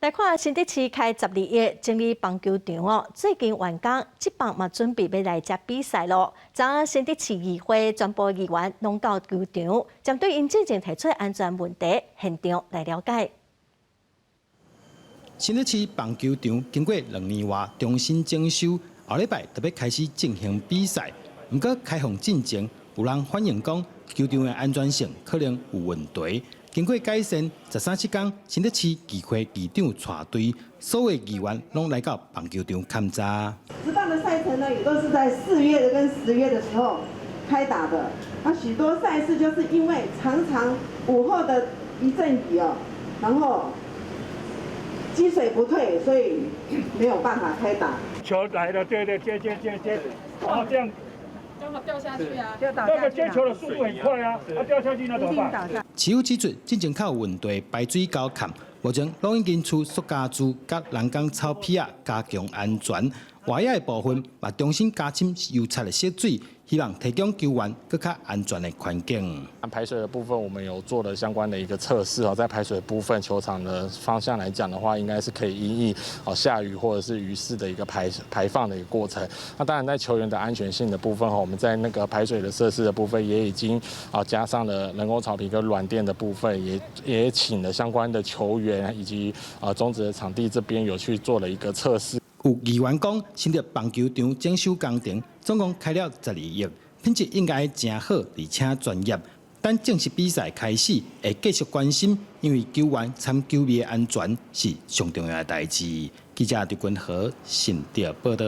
來看新竹市開12億整理棒球場哦，最近完工，這棒嘛準備欲來遮比賽囉。昨昏新竹市議會全部議員攏到球場，針對𪜶之前提出安全問題，現場來了解。新竹市棒球場經過2年外重新整修，後禮拜就欲開始進行比賽。毋過開放進前，有人反映講球場的安全性可能有問題。經過改善，13七工，新竹市議會議長帶隊，所有議員攏來到棒球場勘查。職棒的賽程呢，也都是在4月跟10月的時候開打的。那許多賽事就是因為常常午後的一陣雨哦，然後積水不退，所以沒有辦法開打。球來了，對對，接接接接，然後這樣。掉下去啊！那個接球的速度很快啊，它掉下去那怎麼辦？市府指出，進前較有問題排水溝崁，目前攏已經出塑膠柱佮人工草皮仔加強安全。外野的部分嘛，重新加深油漆的色水，希望提供球員閣較安全的環境。排水的部分，我們有做了相關的一個測試哦，在排水部分，球場的方向來講的話，應該是可以因應哦下雨或者是雨勢的一個排放的一個過程。那當然，在球員的安全性的部分哈，我們在那個排水的設施的部分也已經啊加上了人工草皮跟軟墊的部分，也請了相關的球員以及啊中職的場地這邊有去做了一個測試。有議員講，新竹棒球場整修工程總共開了12億，品質應該誠好，而且專業。等正式比賽開始，會繼續關心，因為球員參球迷的安全是上重要的代誌。記者劉君和新竹報道。